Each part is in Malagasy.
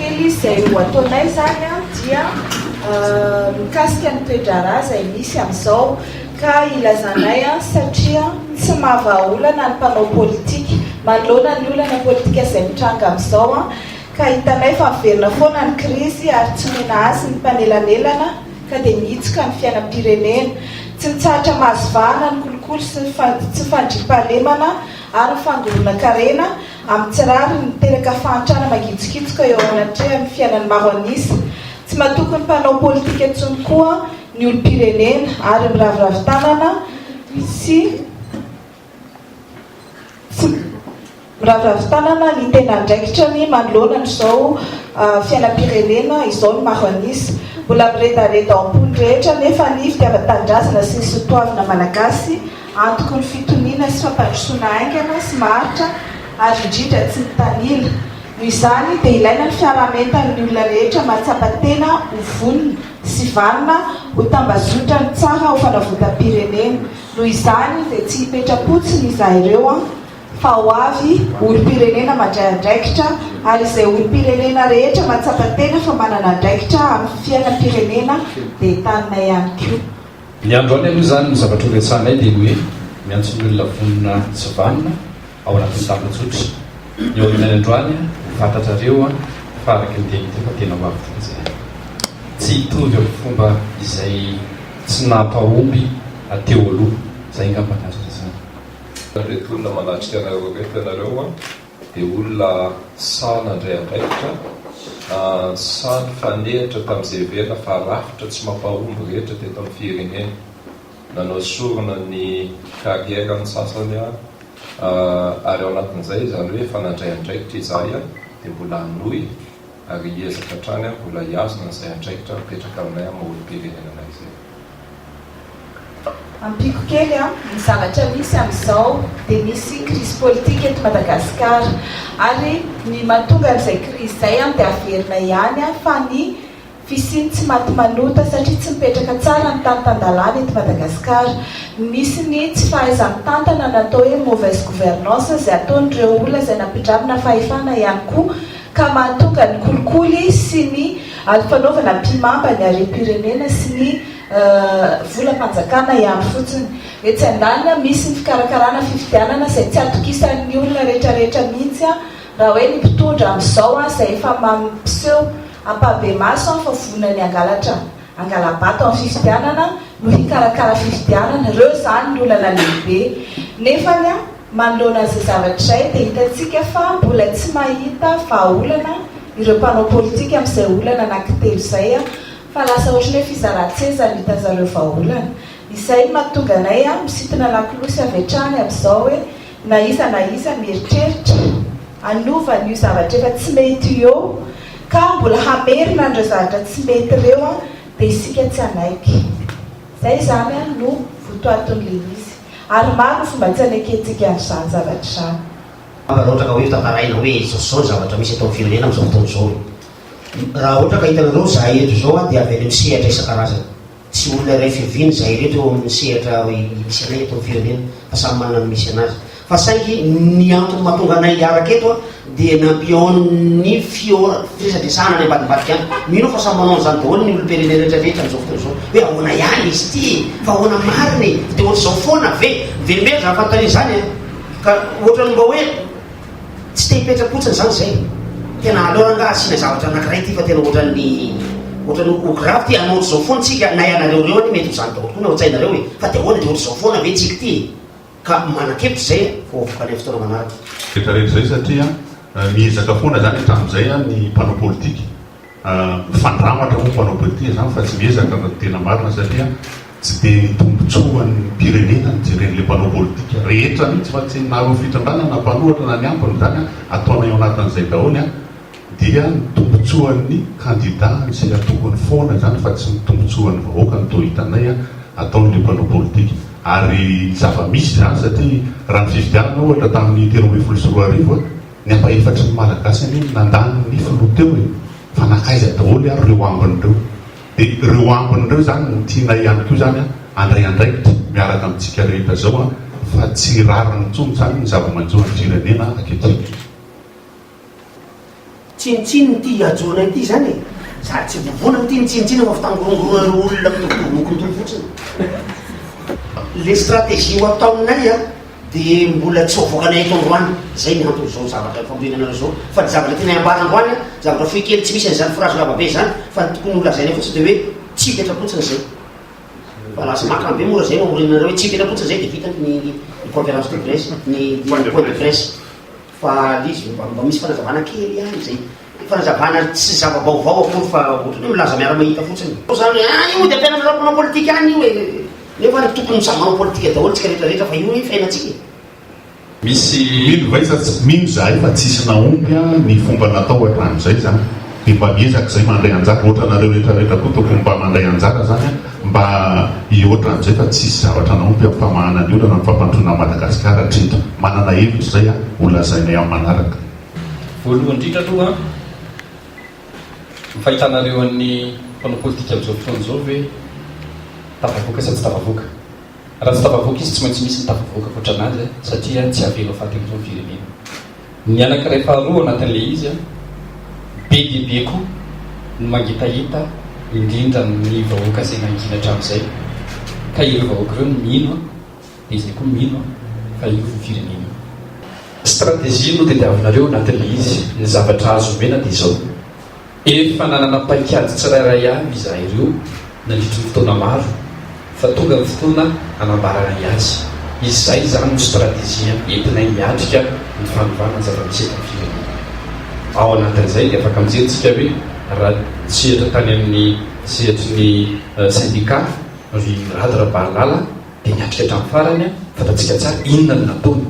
kely izay ho ataonay izany dia mikasika ny toe-draharaha izay misy amin'izao ka ilazanay satria tsy mahavahaolana ny mpanao politika manoloana ny olana politika izay mitranga amin'izao ka hitanay fa miverina foana ny krizy ary tsy omena hasy ny mpanelanelana ka dia mihitsoka ny fiainam-pirenena. Tsy mitsahatra mahazo vahana ny kolikoly sy ny tsy fandriampahalemana ary ny fangoronan-karena amin'ny tsy rariny miteraka fahantrana mangitsokitsoka eo anatrehan'ny fiainan'ny maro an'isa. Tsy matoky ny mpanao politika intsony koa ny olom-pirenena ary miraviravy tanana sy tsy miraviravy tanana ny tena andraikitrany manoloana an'izao fiainam-pirenena izao ny maro an'isa. Mbola miredareda ao am-pon'ny rehetra anefa ny fitiavan-tanindrazana sy ny soatoavina malagasy antoky ny fitoniana sy fampandrosoana haingana sy maharitra ary indrindra tsy mitanila. Noho izany dia ilaina ny fiaraha-mientan'ny olona rehetra mahatsapa tena ho vonona sy vanona ho tambazotra ny tsara ho fanavotam-pirenena. Noho izany dia tsy hipetra-potsiny izahay ireo fa ho avy olom-pirenena mandray andraikitra ary izay olom-pirenena rehetra mahatsapa tena fa manana andraikitra amin'ny fiainam-pirenena dia entaninay ihany koa. Ny androany aloha izany ny zavatra ho resahanay dia ny hoe miantso ny olona vonona sy vanona ao anatin'ny tambajotra. Ny ao aorianany androany ho fantatrareo fa araka ny teny teo fa tena ho avy tokoa izahay. Tsy hitovy amin'ny fomba izay tsy nampahomby teo aloha. Izay angamba ny azo resahana. Ireto olona manatrika anareo ireto ianareo dia olona sahy nandray andraikitra, sahy nifanehitra tamin'izay heverina fa rafitra tsy mampahomby rehetra teto amin'ny firenena. Nanao sorona ny carrière ny sasany ary ao anatin'izay izany hoe efa nandray andraikitra izahay dia mbola hanohy ary hiezaka hatrany mbola hihazona an'izay andraikitra mipetraka aminay amin'ny maha olom-pirenena anay izay. Ampiako kely an, ny zavatra misy amin'izao dia misy crise politique eto Madagasikara ary ny mahatonga an'izay crise izay an dia averina ihany an fa ny fisian'ny tsy maty manota satria tsy mipetraka tsara ny tany tan-dalàna eto Madagasikara. Misy ny tsy fahaiza-mitantana na atao hoe mauvaise gouvernance izay ataon'ireo olona izay nampindramina fahefana ihany koa ka mahatonga ny kolikoly sy ny fanaovana ampihimamba ny harem-pirenena sy ny volam-panjakana ihany fotsiny. Etsy andaniny, misy ny fikarakarana fifidianana izay tsy atokisan'ny olona rehetrarehetra mihitsy raha hoe ny mpitondra amin'izao izay efa mampiseho ampahibemaso fa vonona ny hangalatra hangala-bato amin'ny fifidianana no hikarakara fifidianana. Ireo izany ny olana lehibe. Nefany manoloana an'izay zavatra izay dia hitantsika fa mbola tsy mahita vahaolana ireo mpanao politika amin'izay olana anankitelo izay. Fa lasa ohatran'ny hoe fizaran-tseza no hitan'zareo vahaolana. Izay no mahatonga anay misintona lakolosy avy hatrany amin'izao hoe na iza na iza mieritreritra hanova an'io zavatra efa tsy mety io eo ka mbola hamerina an'ireo zavatra tsy mety ireo dia isika tsy hanaiky. Izay izany no votoatin'ilay izy. Ary maro ny fomba tsy hanekentsika an'izany zavatra izany. Raha ohatra ka hoe tantaraina hoe izao sy izao ny zavatra misy eto amin'ny firenena amin'izao fotoana izao e. Raha ohatra ka hitanareo izahay eto izao dia avy any amin'ny sehatra isan-karazany. Tsy olona iray fiaviana izahay ireto eo amin'ny sehatra misy anay eto amin'ny firenena fa samy manana ny misy anazy. Fa saingy ny antony mahatonga anay hiaraka eto dia nampihaonin'ny fihaona, firesadresahana any ambadimbadika any. Mino aho fa samy manao an'izany daholo ny olom-pirenena rehetra rehetra amin'izao fotoana izao. Hoe ahoana ihany izy ity e? Fa ahoana marina e? Dia ohatr'izao foana ve? Miverimberina izany fanontaniana izany an! Ka ohatran'ny mba hoe. Tsy te hipetra-potsiny izany izay. Tena aleo rangaha asiana zavatra anankiray ity fa tena ohatran'ny ohatran'ny ho grave ity, hanao ohatr'izao foana tsika, na ianareo ireo anie mety ho izany daholo koa ny ao an-tsainareo e, fa dia ahoana dia ohatr'izao foana ve tsika ity e? Ka manan-kevitra izay vao avoaka any amin'ny fotoana manaraka. Rehetra rehetra izay satria miezaka foana izany hatramin'izay ny mpanao politika. Mifandramatra moa mpanao politika izany fa tsy miezaka raha ny tena marina satria tsy dia ny tombotsoan'ny pirenena no jeren'ilay mpanao politika rehetra mihitsy fa tsy na ireo fitondrana na mpanohatra na ny ampiny izany ataonay ao anatin'izay daholo dia ny tombotsoan'ny kandida sy antokony foana izany fa tsy ny tombotsoan'ny vahoaka no toa hitanay ataon'ilay mpanao politika ary zava-misy izany satria raha ny fifidianana ohatra tamin'ny 2013 Ny ampahefatry ny Malagasy anie no nandany ny filoha teo e! Fa nankaiza daholo ary ireo ambiny ireo? Dia ireo ambiny ireo izany no tianay ihany koa izany handray andraikitra miaraka amintsika rehetra izao an! Fa tsy rariny intsony izany ny zava-manjo an'ny firenena ankehitriny. Tsinontsinona ity ihajoana ity izany e! Sady tsy vovonana ity no tsinontsinona fa fitangorongoronan'ireo olona mitovitovy loko itony fotsiny. Le stratégie ho ataonay a, dia mbola tsy ho avoakanay eto androany. Izay ny anton'izao zavatra famorinanareo izao. Fa ny zavatra tianay ambara androany a, zavatra fohy kely tsy misy an'izany phrase lava be izany, fa ny tokony ho lazainay fotsiny dia hoe tsy hipetra-potsiny izay. Fa lasa makamba be moa raha izay no amorinanareo hoe tsy hipetra-potsiny izay dia vita ny ny conférence de presse, ny point de presse. Fa le izy mba mba misy fanazavana kely ihany izay. Fanazavana tsy zava-baovao akory fa ohatran'ny hoe milaza miara-mahita fotsiny. Zao zany hoe ah io dia ampianarina mpanao politika any io e. Nefa ny tokony samy manao politika daholo tsika rehetra rehetra fa io ny fiainantsika e. Misy. Mino va iza tsy mino izahay fa tsisy nahomby ny fomba natao hatramin'izay izany dia mba miezaka izay mandray anjara ohatranareo rehetra rehetra koa tokony mba mandray anjara izany mba hihoatra an'izay fa tsisy zavatra nahomby amin'ny famahana ny olana amin'ny fampandrosoana an'i Madagasikara hatreto. Manana hevitra izay aho ho lazainay amin'ny manaraka. Voalohany indrindra aloha, ny fahitanareo an'ny mpanao politika amin'izao fotoana izao ve tafavoaka sa tsy tafavoaka? Raha tsy tafavoaka izy tsy maintsy misy ny tafavoaka ankoatra an'azy satria tsy avela ho faty amin'izao ny firenena. Ny anankiray faharoa ao anatin'ilay izy, be dia be koa ny mangetaheta indrindra ny vahoaka izay nangina hatramin'izay ka ireo vahoaka ireo no mino dia izay koa mino fa io ny firenena io. Stratégie no tediavinareo anatin'ilay izy, ny zavatra azo omena dia izao. Efa nanana paikady tsirairay avy izahay ireo nandritry ny fotoana maro fa tonga ny fotoana hanambaranay azy. Izay izany no stratejia entinay miatrika ny fanovana ny zava-misy eto amin'ny firenena. Ao anatin'izay dia afaka mijery tsika hoe raha sehatra tany amin'ny sehatry ny sendika ry Rado Rabarilala dia niatrika hatramin'ny farany, fantatsika tsara inona no nataony.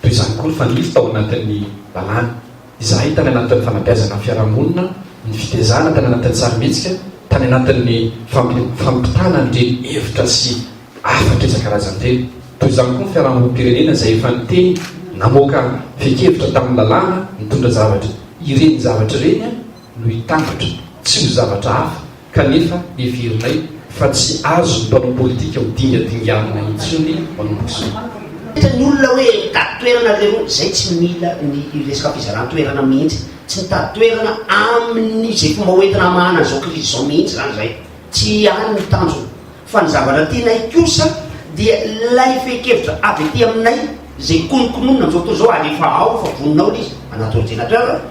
Toy izany koa ny fanilo tao anatin'ny lalàna. Izahay tany anatin'ny fanabeazana ny fiarahamonina, ny fitezana tany anatin'ny sarimihetsika, tany anatin'ny fampitana an'ireny hevitra sy hafatra isan-karazany ireny. Toy izany koa ny fiarahamonim-pirenena izay efa niteny, namoaka fehin-kevitra tamin'ny lalàna nitondra zavatra. Ireny zavatra ireny no hitambatra, tsy ho zavatra hafa. Kanefa heverinay fa tsy azon'ny mpanao politika ho dingadinganina intsony manomboka izao. Hita ny olona hoe mitady toerana ry leroa, zay tsy mila ny resaka fizaran-toerana mihitsy, tsy mitady toerana amin'ny izay fomba hoentina hamahana an'izao krizy izao mihitsy izany izay, tsy any ny tanjona. Fa ny zavatra tianay kosa dia ilay fehin-kevitra avy aty aminay izay kononkononina amin'izao fotoana izao ary efa ao, efa vonona ao ilay izy anaty ordinateur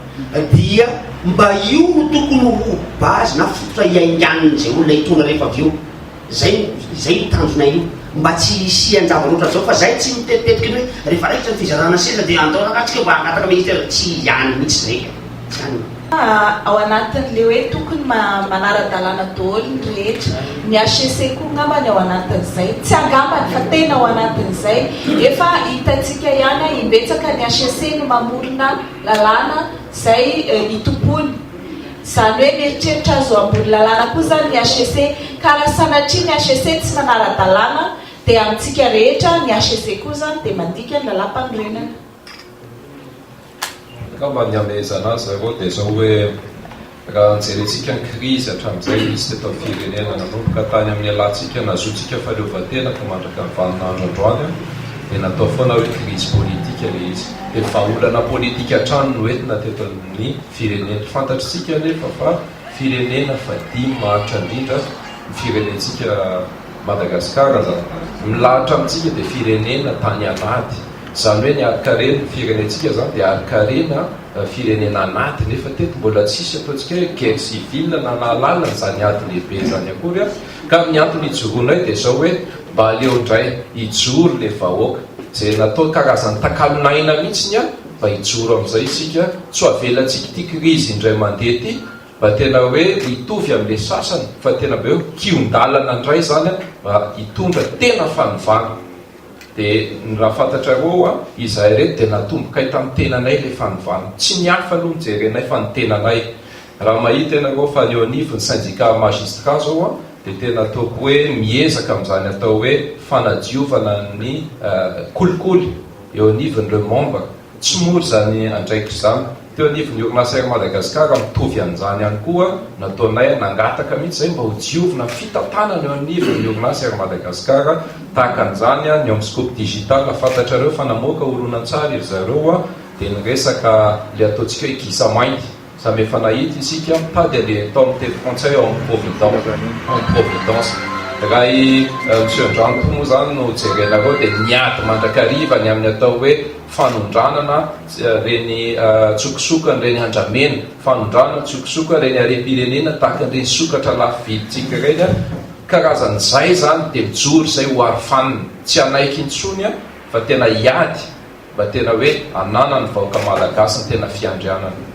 dia mba io no tokony ho base na fototra hiaingan'izay olona hitondra rehefa avy eo. Izay izay io tanjonay io. Mba tsy hisian-javatra ohatran'izao fa izay tsy mitetitetika ny hoe rehefa raikitra ny fizarana seza dia andao rangaha tsika mba hangataka ministère. Tsy any mihitsy izay ka. Tsy any. Ao anatin'ilay hoe tokony manara-dalàna daholo ny rehetra. Ny HCC koa angambany ao anatin'izay. Tsy angambany fa tena ao anatin'izay. Efa hitantsika ihany imbetsaka ny HCC no mamorona lalàna izay itompoany. Izany hoe mieritreritra azy ho ambony lalàna koa izany ny HCC. Ka raha sanatria ny HCC tsy manara-dalàna dia amintsika rehetra ny HCC koa izany dia mandika ny lalàmpanorenana. Angamba ny hamehezana azy zareo dia izao hoe raha jerentsika ny krizy hatramin'izay nisy teto amin'ny firenena nanomboka tany amin'ny nialantsika nahazoantsika fahaleovantena ka mandraka ny vaninandro androany dia natao foana hoe krizy politika ilay izy. Dia vahaolana politika hatrany no entina teto amin'ny firenena. Fantatr'isika anefa fa firenena fahadimy mahantra indrindra ny firenentsika Madagasikara izany. Milahatra amintsika dia firenena tany an'ady. Izany hoe ny harin-karena ny firenentsika izany dia harin-karena firenena an'ady nefa teto mbola tsisy ataontsika hoe guerre civile na nahalala an'izany ady lehibe izany akory an! Ka ny antony ijoroanay dia izao hoe mba aleo indray hijoro ilay vahoaka izay natao karazan'ny takalon'aina mihitsiny an! Mba hijoro amin'izay isika, tsy ho avelantsika ity krizy indray mandeha ity mba tena hoe hitovy amin'ilay sasany fa tena mba hoe kihon-dalana indray izany an! Mba hitondra tena fanovana. Dia ny raha fantatrareo an, izahay ireto dia natombokay tamin'ny tenanay ilay fanovana. Tsy ny hafa aloha no jerenay fa ny tenanay. Raha mahita ianareo fa ny eo anivon'ny syndicat magistrat izao an, dia tena ataoko hoe miezaka amin'izany atao hoe fanadiovana ny kolikoly eo anivon'ireo membres. Tsy mora izany andraikitra izany. Teo anivon'ny orinasa Air Madagascar mitovy an'izany ihany koa nataonay, nangataka mihitsy izay mba ho diovina ny fitantanana eo anivon'ny orinasa Air Madagascar, tahaka an'izany ny ao amin'ny Scoop Digital, fantatrareo fa namoaka horonantsary ry zareo dia niresaka ilay ataontsika hoe gisa mainty. Samy efa nahita isika pas dia le atao amin'ny teny frantsay ao amin'ny providence, en providence. Raha i Monsieur Andranto moa izany no jerenareo dia niady mandrakariva ny amin'ny atao hoe fanondranana ireny tsokosokany ireny andramena, fanondranana tsokosoko ireny harem-pirenena tahaka an'ireny sokatra lafo vidintsika ireny, karazan'izay izany dia mijoro izay ho arofanina, tsy hanaiky intsony fa tena hiady mba tena hoe ananan'ny vahoaka malagasy ny tena fiandrianana.